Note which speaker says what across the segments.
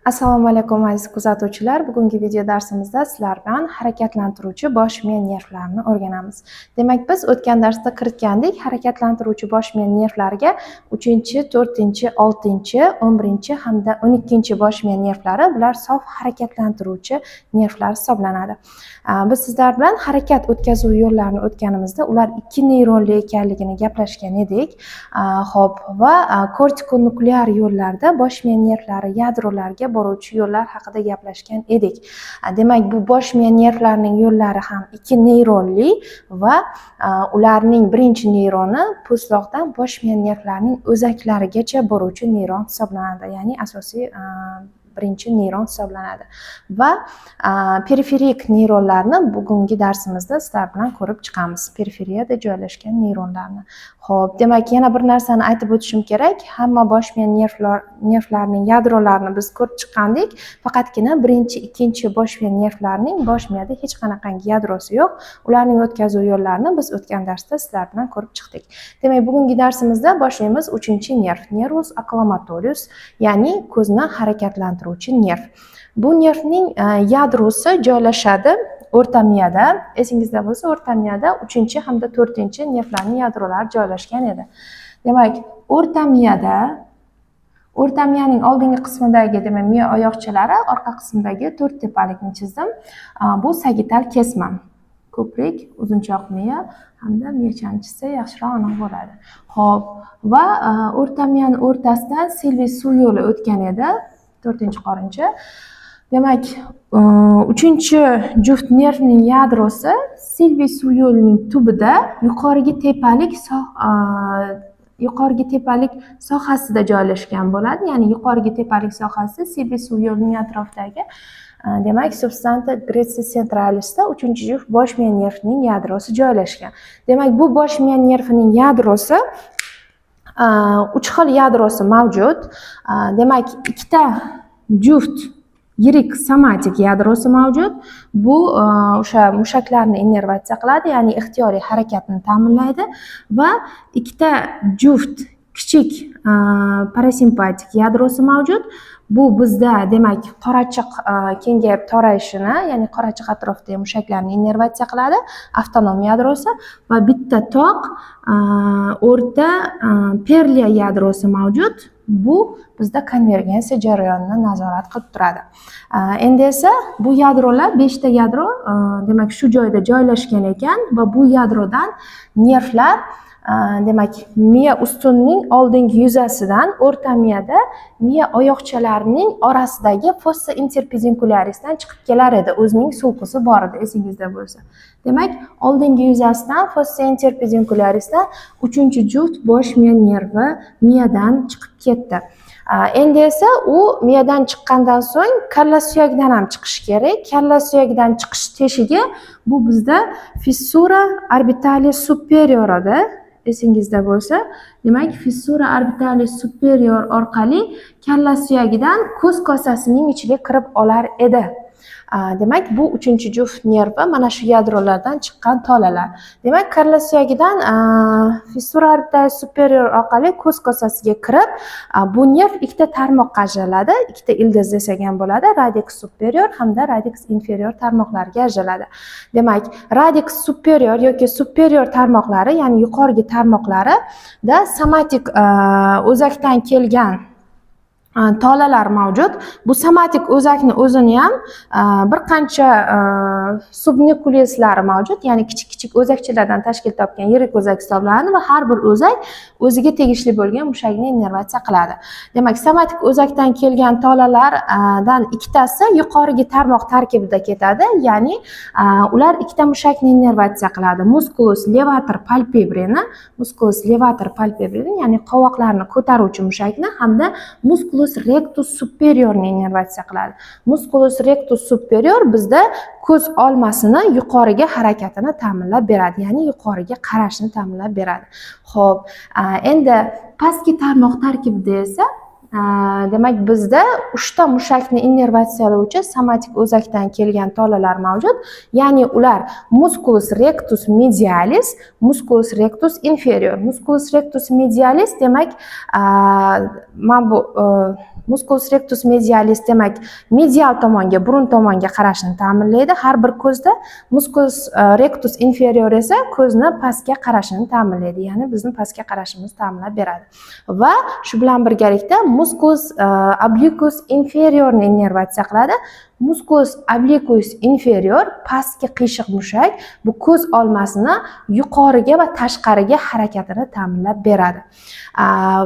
Speaker 1: Assalomu alaykum, aziz kuzatuvchilar. Bugungi video darsimizda sizlar bilan harakatlantiruvchi bosh miya nervlarini o'rganamiz. Demak, biz o'tgan darsda kiritgandik harakatlantiruvchi bosh miya nervlariga 3, 4, 6, 11 hamda 12 bosh miya nervlari, bular sof harakatlantiruvchi nervlar hisoblanadi. Biz sizlar bilan harakat o'tkazuv yo'llarini o'tganimizda ular ikki neyronli ekanligini gaplashgan edik. Xo'p, va kortikonuklear yo'llarda bosh miya nervlari yadrolariga boruvchi yo'llar haqida gaplashgan edik. Demak, bu bosh miya nervlarining yo'llari ham ikki neyronli va ularning birinchi neyroni po'stloqdan bosh miya nervlarining o'zaklarigacha boruvchi neyron hisoblanadi, ya'ni asosiy birinchi neyron hisoblanadi. Va periferik neyronlarni bugungi darsimizda sizlar bilan ko'rib chiqamiz. Periferiyada joylashgan neyronlarni. Xo'p, demak, yana bir narsani aytib o'tishim kerak. Hamma bosh miya nervlarining yadrolarini biz ko'rib chiqqandik. Faqatgina birinchi, ikkinchi bosh miya nervlarining bosh miyada hech qanaqangi yadrosi yo'q. Ularning o'tkazuv yo'llarini biz o'tgan darsda sizlar bilan ko'rib chiqdik. Demak, bugungi darsimizda boshlaymiz 3-nerv, nervus oculomotorius, ya'ni ko'zni harakatlantiruvchi nerv. Bu nervning yadrosi joylashadi o'rta miyada. Esingizda bo'lsa, o'rta miyada 3 hamda 4 nervlarning yadrolari joylashgan edi. Demak, o'rta miyada, o'rta miyaning oldingi qismidagi, demak, miya oyoqchalari, orqa qismidagi to'rt tepalikni chizdim. Bu sagittal kesma. Ko'prik, uzunchoq miya hamda miyachani chizsa, yaxshiroq aniq bo'ladi. Xo'p, va o'rta miyani o'rtasidan Silviy suv yo'li o'tgan edi, to'rtinchi qorincha. Demak, uchinchi juft nervning yadrosi Silviy suv yo'lining tubida yuqorigi tepalik sohasida joylashgan bo'ladi. Ya'ni yuqorigi tepalik sohasi Silviy suv yo'lining atrofidagi, demak, substantia nigra centralisda uchinchi juft bosh miya nervining yadrosi joylashgan. Demak, bu bosh miya nervining yadrosi, uch xil yadrosi mavjud. Demak, ikkita juft yirik somatik yadrosi mavjud. Bu o'sha mushaklarni innervatsiya qiladi, ya'ni ixtiyoriy harakatni ta'minlaydi, va ikkita juft kichik parasimpatik yadrosi mavjud. Bu bizda, demak, qorachiq kengayib torayishini, ya'ni qorachiq atrofidagi mushaklarni innervatsiya qiladi, avtonom yadrosi, va bitta toq o'rta perliya yadrosi mavjud. Bu bizda konvergensiya jarayonini nazorat qilib turadi. Endi esa bu yadrolar, beshta yadro, demak, shu joyda joylashgan ekan va bu yadrodan nervlar, demak, miya ustunining oldingi yuzasidan o'rta miyada miya oyoqchalarining orasidagi fossa interpedincularisdan chiqib kelar edi. O'zining sulkusi bor edi, esingizda bo'lsa. Demak, oldingi yuzasidan, fossa interpedincularisdan uchinchi juft bosh miya nervi miyadan chiqib ketdi. Endi esa u miyadan chiqqandan so'ng kalla suyagidan ham chiqishi kerak. Kalla suyagidan chiqish teshigi bu bizda fissura orbitalis superior edi. Esingizda bo'lsa, demak, fissura orbitalis superior orqali kalla suyagidan ko'z kosasining ichiga kirib olar edi. Demak, bu uchinchi juft nervi mana shu yadrolardan chiqqan tolalar. Demak, kalla suyagidan fissura orbitalis superior orqali ko'z kosasiga kirib, bu nerv ikkita tarmoqqa ajraladi, ikkita ildiz desak ham bo'ladi, radix superior hamda radix inferior tarmoqlarga ajraladi. Demak, radix superior yoki superior tarmoqlari, ya'ni yuqorigi tarmoqlarida somatik o'zakdan kelgan tolalar mavjud. Bu somatik o'zakni o'zini ham bir qancha subnukleuslari mavjud, ya'ni kichik kichik o'zakchalardan tashkil topgan yirik o'zak hisoblanadi va har bir o'zak o'ziga tegishli bo'lgan mushakni innervatsiya qiladi. Demak, somatik o'zakdan kelgan tolalardan ikkitasi yuqorigi tarmoq tarkibida ketadi, ya'ni ular ikkita mushakni innervatsiya qiladi. Musculus levator palpebreni, musculus levator palpebreni, ya'ni qovoqlarni ko'taruvchi mushakni hamda musculus rectus superiorni innervatsiya qiladi. Musculus rectus superior bizda ko'z olmasini yuqoriga harakatini ta'minlab beradi, ya'ni yuqoriga qarashni ta'minlab beradi. Xo'p, endi pastki tarmoq tarkibida esa, demak, bizda uchta mushakni innervatsiyalovchi somatik o'zakdan kelgan tolalar mavjud, ya'ni ular musculus rectus medialis, musculus rectus inferior. Musculus rectus medialis, demak, mana bu Musculus rectus medialis, demak, medial tomonga, burun tomonga qarashni ta'minlaydi har bir ko'zda. Musculus rectus inferior esa ko'zni pastga qarashini ta'minlaydi, ya'ni bizni pastga qarashimizni ta'minlab beradi. Va shu bilan birgalikda musculus obliquus inferiorni innervatsiya qiladi. Musculus obliquus inferior, pastki qiyshiq mushak, bu ko'z olmasini yuqoriga va tashqariga harakatini ta'minlab beradi.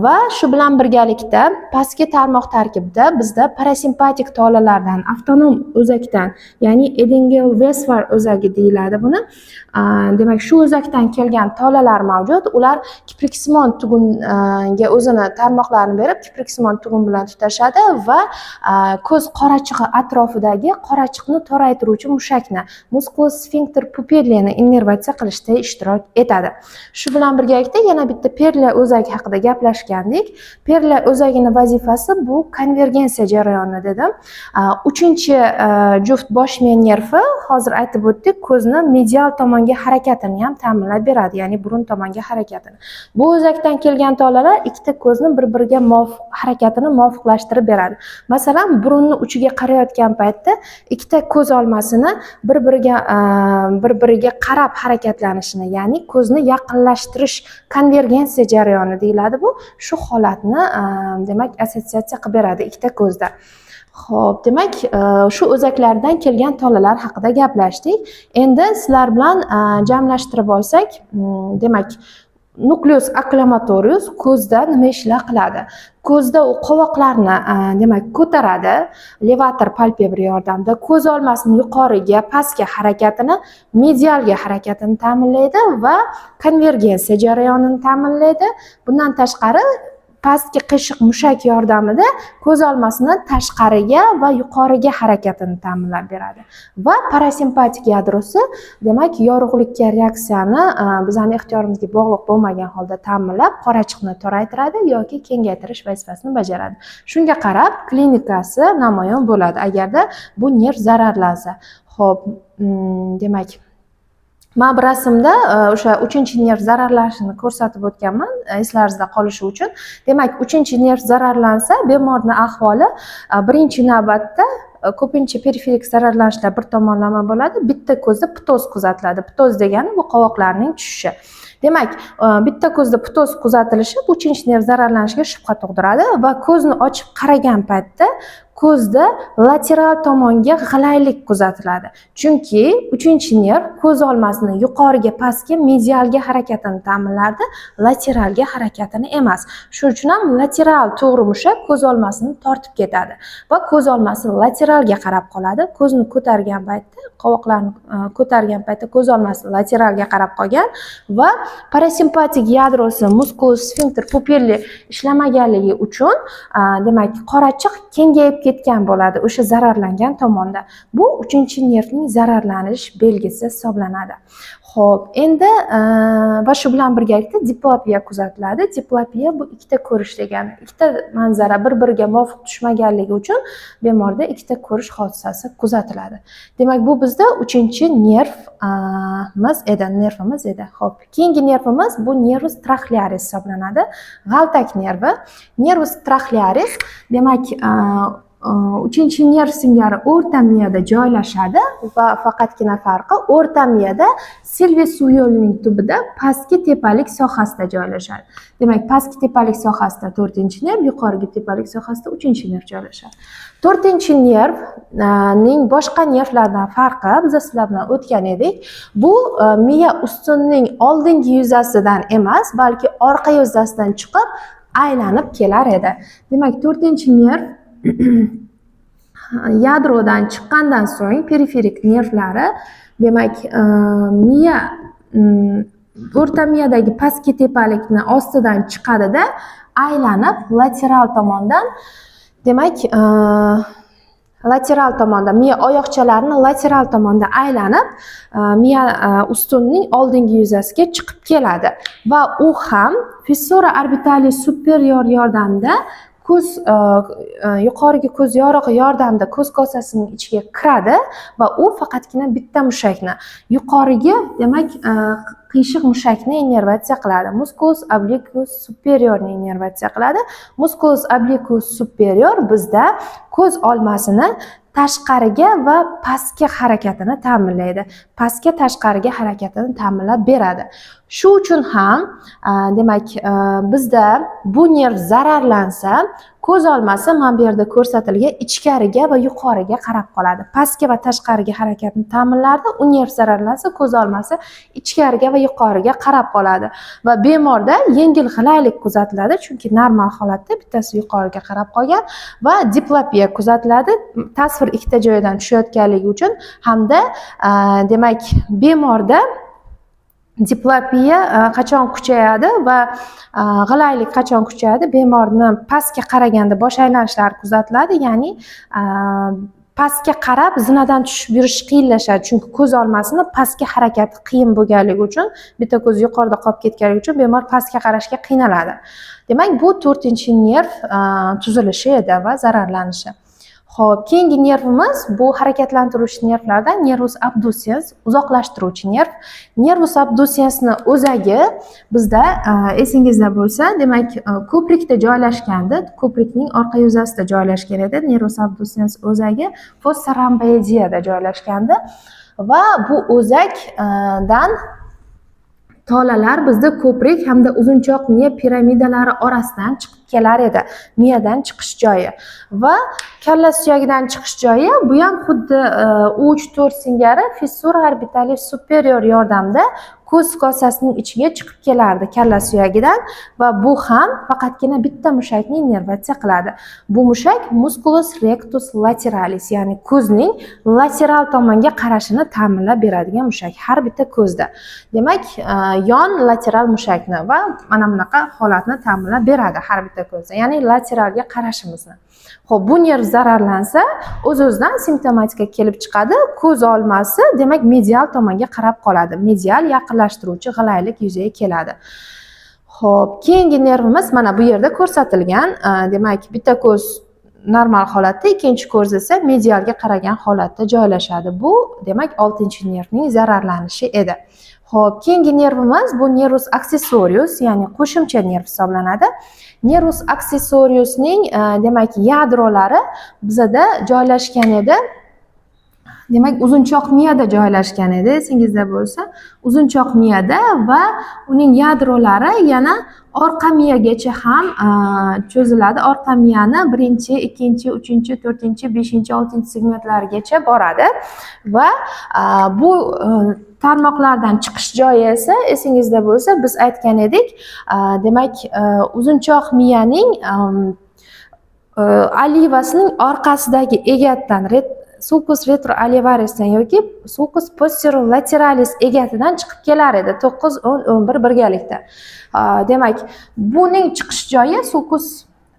Speaker 1: Va shu bilan birgalikda pastki tarmoq tarkibida bizda parasimpatik tolalardan, avtonom o'zakdan, ya'ni Edinger Vesfal o'zagi deyiladi buni. Demak, shu o'zakdan kelgan tolalar mavjud. Ular kipriksimon tugunga o'zini tarmoqlarini berib, kipriksimon tugun bilan tutashadi va ko'z qorachig'i atrofidagi qorachiqni toraytiruvchi mushakni, musculus sphincter pupilleni innervatsiya qilishda ishtirok etadi. Shu bilan birgalikda yana bitta Perle o'zagi haqida gaplashgandik. Perle o'zagini vazifasi bu konvergensiya jarayoni dedim. Uchinchi juft bosh miya nervi, hozir aytib o'tdik, ko'zni medial tomonga harakatini ham ta'minlab beradi, ya'ni burun tomonga harakatini. Bu o'zakdan kelgan tolalar ikkita ko'zni bir biriga muvofiq harakatini muvofiqlashtirib beradi. Masalan, burunni uchiga qarayotgan paytda ikkita ko'z olmasini bir biriga qarab harakatlanishini, ya'ni ko'zni yaqinlashtirish, konvergensiya jarayoni deyiladi bu. Shu holatni demak, assotsiatsiya qilib beradi ikkita ko'zda. Xo'p, demak, shu o'zaklardan kelgan tolalar haqida gaplashdik. Endi sizlar bilan jamlashtirib olsak, demak, nucleus oculomotorius ko'zda nima ishlar qiladi? Ko'zda u qovoqlarni, demak, ko'taradi, levator palpebra yordamida ko'z olmasini yuqoriga, pastga harakatini, medialga harakatini ta'minlaydi va konvergensiya jarayonini ta'minlaydi. Bundan tashqari, pastki qiyshiq mushak yordamida ko'z olmasini tashqariga va yuqoriga harakatini ta'minlab beradi. Va parasimpatik yadrosi, demak, yorug'likka reaksiyani bizani ixtiyorimizga bog'liq bo'lmagan holda ta'minlab, qorachiqni toraytiradi yoki kengaytirish vazifasini bajaradi. Shunga qarab klinikasi namoyon bo'ladi, agarda bu nerv zararlansa. Xo'p, demak, mana bu rasmda o'sha uchinchi nerv zararlanishini ko'rsatib o'tganman, eslaringizda qolishi uchun. Demak, uchinchi nerv zararlansa, bemorni ahvoli birinchi navbatda, ko'pincha periferik zararlanishlar bir tomonlama bo'ladi. Bitta ko'zda ptoz kuzatiladi. Ptoz degani bu qovoqlarning tushishi. Demak, bitta ko'zda ptoz kuzatilishi bu uchinchi nerv zararlanishiga shubha tug'diradi va ko'zni ochib qaragan paytda ko'zda lateral tomonga g'ilaylik kuzatiladi. Chunki uchinchi nerv ko'z olmasini yuqoriga, pastga, medialga harakatini ta'minlardi, lateralga harakatini emas. Shuning uchun ham lateral to'g'ri mushak ko'z olmasini tortib ketadi va ko'z olmasi lateralga qarab qoladi. Ko'zni ko'targan paytda, qovoqlarni ko'targan paytda ko'z olmasi lateralga qarab qolgan va parasimpatik yadrosi, musculus sphincter pupillae ishlamaganligi uchun, demak, qorachiq kengayib ketgan bo'ladi o'sha zararlangan tomonda. Bu uchinchi nervning zararlanish belgisi hisoblanadi. Xo'p, endi va shu bilan birgalikda diplopiya kuzatiladi. Diplopiya bu ikkita ko'rish degani. Ikkita manzara bir-biriga muvofiq tushmaganligi uchun bemorda ikkita ko'rish hodisasi kuzatiladi. Demak, bu bizda uchinchi nervimiz edi, nervimiz edi. Xo'p, keyingi nervimiz bu nervus trochlearis hisoblanadi. G'altak nervi. Nervus trochlearis, demak, uchinchi nerv singari o'rta miyada joylashadi va faqatgina farqi, o'rta miyada Silviy suv yo'lining tubida, pastki tepalik sohasida joylashadi. Demak, pastki tepalik sohasida to'rtinchi nerv, yuqorigi tepalik sohasida uchinchi nerv joylashadi. To'rtinchi nervning boshqa nervlardan farqi, biz sizlar bilan o'tgan edik, bu miya ustunining oldingi yuzasidan emas, balki orqa yuzasidan chiqib, aylanib kelar edi. Demak, to'rtinchi nerv yadrodan chiqqandan so'ng periferik nervlari, demak, miya o'rta miyadagi pastki tepalikni ostidan chiqadida, aylanib lateral tomondan, demak, lateral tomonda miya oyoqchalarini lateral tomonda aylanib, miya ustunning oldingi yuzasiga chiqib keladi va u ham fissura orbitalis superior yordamida ko'z yuqorigi ko'z yorig'i yordamida ko'z kosasining ichiga kiradi va u faqatgina bitta mushakni, yuqorigi, demak, Qiyshiq mushakni innervatsiya qiladi. Musculus obliquus superiorni innervatsiya qiladi. Musculus obliquus superior bizda ko'z olmasini tashqariga va pastga harakatini ta'minlaydi. Pastga, tashqariga harakatini ta'minlab beradi. Shu uchun ham, demak, bizda bu nerv zararlansa, ko'z olmasi mana bu yerda ko'rsatilgan ichkariga va yuqoriga qarab qoladi. Pastga va tashqariga harakatni ta'minlardi. U nerv zararlansa, ko'z olmasi ichkariga va yuqoriga qarab qoladi va bemorda yengil g'ilaylik kuzatiladi, chunki normal holatda bittasi yuqoriga qarab qolgan, va diplopiya kuzatiladi, tasvir ikkita joydan tushayotganligi uchun. Hamda, demak, bemorda diplopiya qachon kuchayadi va g'ilaylik qachon kuchayadi? Bemorni pastga qaraganda bosh aylanishlari kuzatiladi, ya'ni pastga qarab zinadan tushib yurish qiyinlashadi, chunki ko'z olmasini pastga harakati qiyin bo'lganligi uchun, bitta ko'zi yuqorida qolib ketganligi uchun bemor pastga qarashga qiynaladi. Demak, bu to'rtinchi nerv tuzilishi edi va zararlanishi. Ho'p, keyingi nervimiz bu harakatlantiruvchi nervlardan nervus abducens, uzoqlashtiruvchi nerv. Nervus abducensni o'zagi bizda, esingizda bo'lsa, demak, ko'prikda joylashgandi, ko'prikning orqa yuzasida joylashgan edi. Nervus abducens o'zagi fossa rhomboideada joylashgandi va bu o'zakdan tolalar bizda ko'prik hamda uzunchoq miya piramidalari orasidan chiqib kelar edi, miyadan chiqish joyi va kalla suyagidan chiqish joyi. Bu ham xuddi 3, 4 singari fissura orbitalis superior yordamida ko'z kosasining ichiga chiqib kelardi kalla suyagidan va bu ham faqatgina bitta mushakni innervatsiya qiladi. Bu mushak musculus rectus lateralis, ya'ni ko'zning lateral tomonga qarashini ta'minlab beradigan mushak har bitta ko'zda. Demak, yon lateral mushakni va mana bunaqa holatni ta'minlab beradi har bitta ko'zda, ya'ni lateralga qarashimizni. Ho'p, bu nerv zararlansa, o'z o'zidan simptomatika kelib chiqadi. Ko'z olmasi, demak, medial tomonga qarab qoladi, medial yaqinlashtiruvchi g'ilaylik yuzaga keladi. Ho'p, keyingi nervimiz mana bu yerda ko'rsatilgan. Demak, bitta ko'z normal holatda, ikkinchi ko'z esa medialga qaragan holatda joylashadi. Bu, demak, oltinchi nervning zararlanishi edi. Ho'p, keyingi nervimiz bu nervus accessorius, ya'ni qo'shimcha nerv hisoblanadi. Nervus accessoriusning, demak, yadrolari bizada joylashgan edi. Demak, uzunchoq miyada joylashgan edi, esingizda bo'lsa, uzunchoq miyada va uning yadrolari yana orqa miyagacha ham cho'ziladi. Orqa miyani birinchi, ikkinchi, uchinchi, to'rtinchi, beshinchi, oltinchi segmentlarigacha boradi va bu tarmoqlardan chiqish joyi esa, esingizda bo'lsa, biz aytgan edik, demak, uzunchoq miyaning olivasining orqasidagi egatdan, sulcus retroolivarisdan yoki sulcus posterolaterales egatidan chiqib kelar edi, 9, 10, 11 birgalikda. Demak, buning chiqish joyi sulcus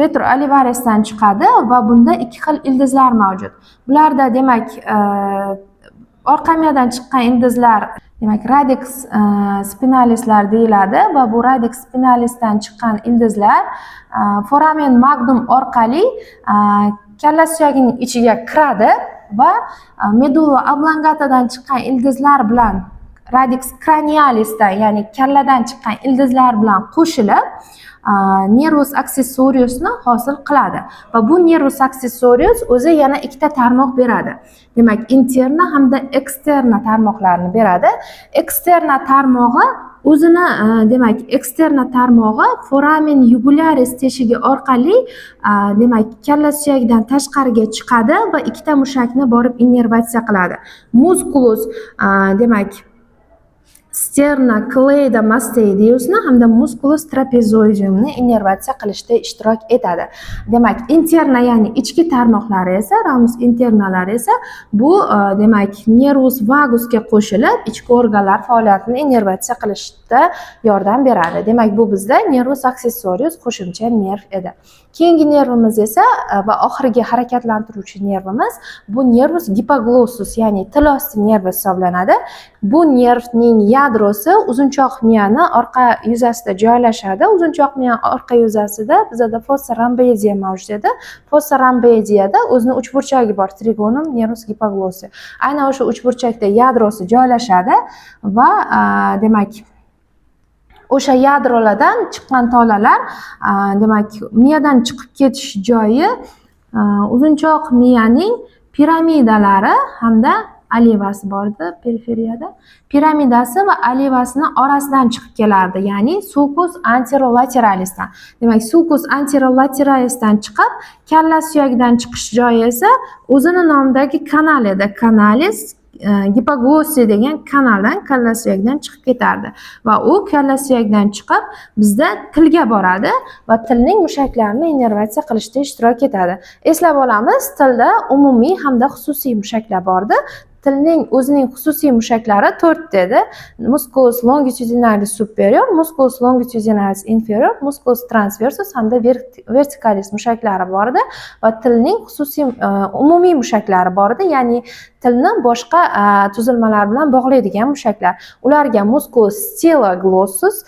Speaker 1: retroolivarisdan chiqadi va bunda ikki xil ildizlar mavjud. Bularda, demak, orqa miyadan chiqqan ildizlar, demak, radix spinalislar deyiladi va bu radix spinalisdan chiqqan ildizlar foramen magnum orqali kalla suyagining ichiga kiradi va medulla oblongatadan chiqqan ildizlar bilan, radix cranialisdan, ya'ni kalladan chiqqan ildizlar bilan qo'shilib, nervus accessoriusni hosil qiladi va bu nervus accessorius o'zi yana ikkita tarmoq beradi. Demak, interna hamda eksterna tarmoqlarni beradi. Eksterna tarmog'i o'zini, demak, eksterna tarmog'i foramen jugularis teshigi orqali, demak, kalla suyagidan tashqariga chiqadi va ikkita mushakni borib innervatsiya qiladi. Musculus, demak, sternocleidomastoideusni hamda musculus trapezoideumni innervatsiya qilishda ishtirok etadi. Demak, interna, ya'ni ichki tarmoqlari esa, ramus internalari esa bu, demak, nervus vagusga qo'shilib, ichki organlar faoliyatini innervatsiya qilishda yordam beradi. Demak, bu bizda nervus accessorius, qo'shimcha nerv edi. Keyingi nervimiz esa va oxirgi harakatlantiruvchi nervimiz bu nervus gipoglossus, ya'ni til osti nervi hisoblanadi. Bu nervning yadrosi uzunchoq miyani orqa yuzasida joylashadi. Uzunchoq miya orqa yuzasida bizada fossa rhomboidea mavjud edi. Fossa rhomboideada o'zini uchburchagi bor, trigonum nervus gipoglossi. Aynan o'sha uchburchakda yadrosi joylashadi va, demak, O'sha yadrolardan chiqqan tolalar, demak, miyadan chiqib ketish joyi uzunchoq miyaning piramidalari hamda olivasi bor edi periferiyada. Piramidasi va olivasini orasidan chiqib kelardi, ya'ni sulcus anterolateralisdan. Demak, sulcus anterolateralisdan chiqib, kalla suyagidan chiqish joyi esa o'zini nomidagi kanal edi. Canalis hipoglossi degan kanaldan kalla suyagidan chiqib ketardi va u kalla suyagidan chiqib, bizda tilga boradi va tilning mushaklarini innervatsiya qilishda ishtirok etadi. Eslab olamiz, tilda umumiy hamda xususiy mushaklar bordi. Tilning o'zining xususiy mushaklari to'rtta edi: musculus longitudinalis superior, musculus longitudinalis inferior, musculus transversus hamda verticalis mushaklari bor edi va tilning xususiy umumiy mushaklari bor edi, ya'ni tilni boshqa tuzilmalar bilan bog'laydigan mushaklar. Ularga musculus styloglossus,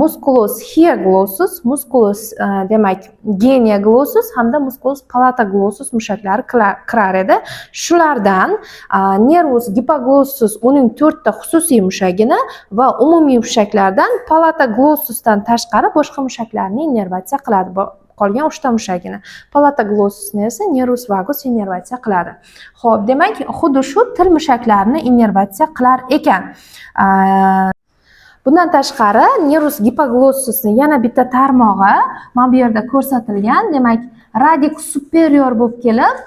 Speaker 1: musculus hyoglossus, musculus demak, genioglossus hamda musculus palatoglossus mushaklari kirar edi. Shulardan nervus gipoglossus uning to'rtta xususiy mushagini va umumiy mushaklardan palatoglossusdan tashqari boshqa mushaklarni innervatsiya qiladi. Qolgan uchta mushagini, palatoglossusni esa nervus vagus innervatsiya qiladi. Ho'p, demak, xuddi shu til mushaklarini innervatsiya qilar ekan. Bundan tashqari, nervus gipoglossusni yana bitta tarmog'i mana bu yerda ko'rsatilgan. Demak, radix superior bo'lib kelib,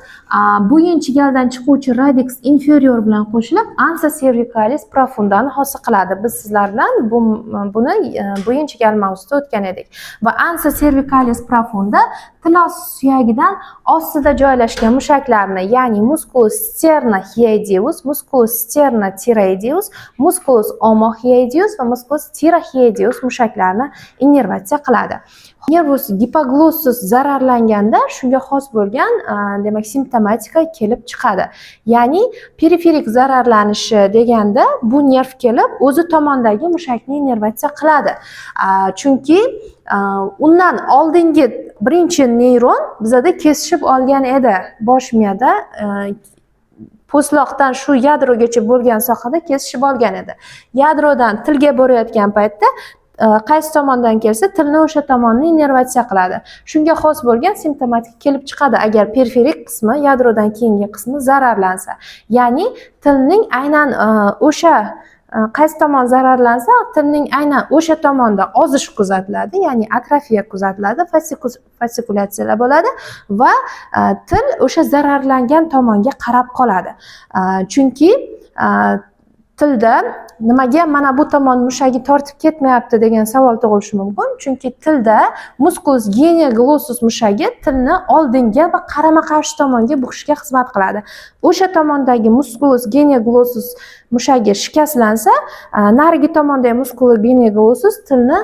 Speaker 1: bo'yin chigaldan chiquvchi radix inferior bilan qo'shilib, ansa cervicalis profundani hosil qiladi. Biz sizlar bilan buni bo'yin chigal mavzusida o'tgan edik va ansa cervicalis profunda tilosti suyagidan ostida joylashgan mushaklarni, ya'ni musculus sternohyoideus, musculus sternothyroideus, musculus omohyoideus va musculus thyrohyoideus mushaklarini innervatsiya qiladi. Nervus gipoglossus zararlanganda shunga xos bo'lgan demak, simptomatika kelib chiqadi. Ya'ni periferik zararlanishi deganda bu nerv kelib o'zi tomondagi mushakni innervatsiya qiladi. Chunki undan oldingi birinchi neyron bizada kesishib olgan edi bosh miyada, po'stloqdan shu yadrogacha bo'lgan sohada kesishib olgan edi. Yadrodan tilga borayotgan paytda qaysi tomondan kelsa, tilni o'sha tomonni innervatsiya qiladi. Shunga xos bo'lgan simptomatika kelib chiqadi, agar periferik qismi, yadrodan keyingi qismi zararlansa. Ya'ni tilning aynan o'sha qaysi tomon zararlansa, tilning aynan o'sha tomonda ozish kuzatiladi, ya'ni atrofiya kuzatiladi, fatsikulyatsiyalar bo'ladi va til o'sha zararlangan tomonga qarab qoladi. Chunki tilda nimaga mana bu tomon mushagi tortib ketmayapti degan savol tug'ilishi mumkin. Chunki tilda musculus genioglossus mushagi tilni oldinga va qarama qarshi tomonga bukishga xizmat qiladi. O'sha tomondagi musculus genioglossus mushagi shikastlansa, narigi tomondagi musculus genioglossus tilni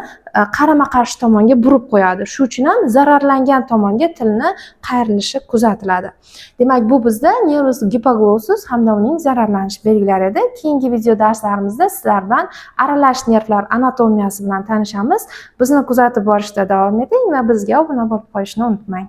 Speaker 1: qarama qarshi tomonga burib qo'yadi. Shu uchun ham zararlangan tomonga tilni qayrilishi kuzatiladi. Demak, bu bizda nervus gipoglossus hamda uning zararlanish belgilari edi. Keyingi video darslarimizda sizlar bilan aralash nervlar anatomiyasi bilan tanishamiz. Bizni kuzatib borishda davom eting va bizga obuna bo'lib qo'yishni unutmang.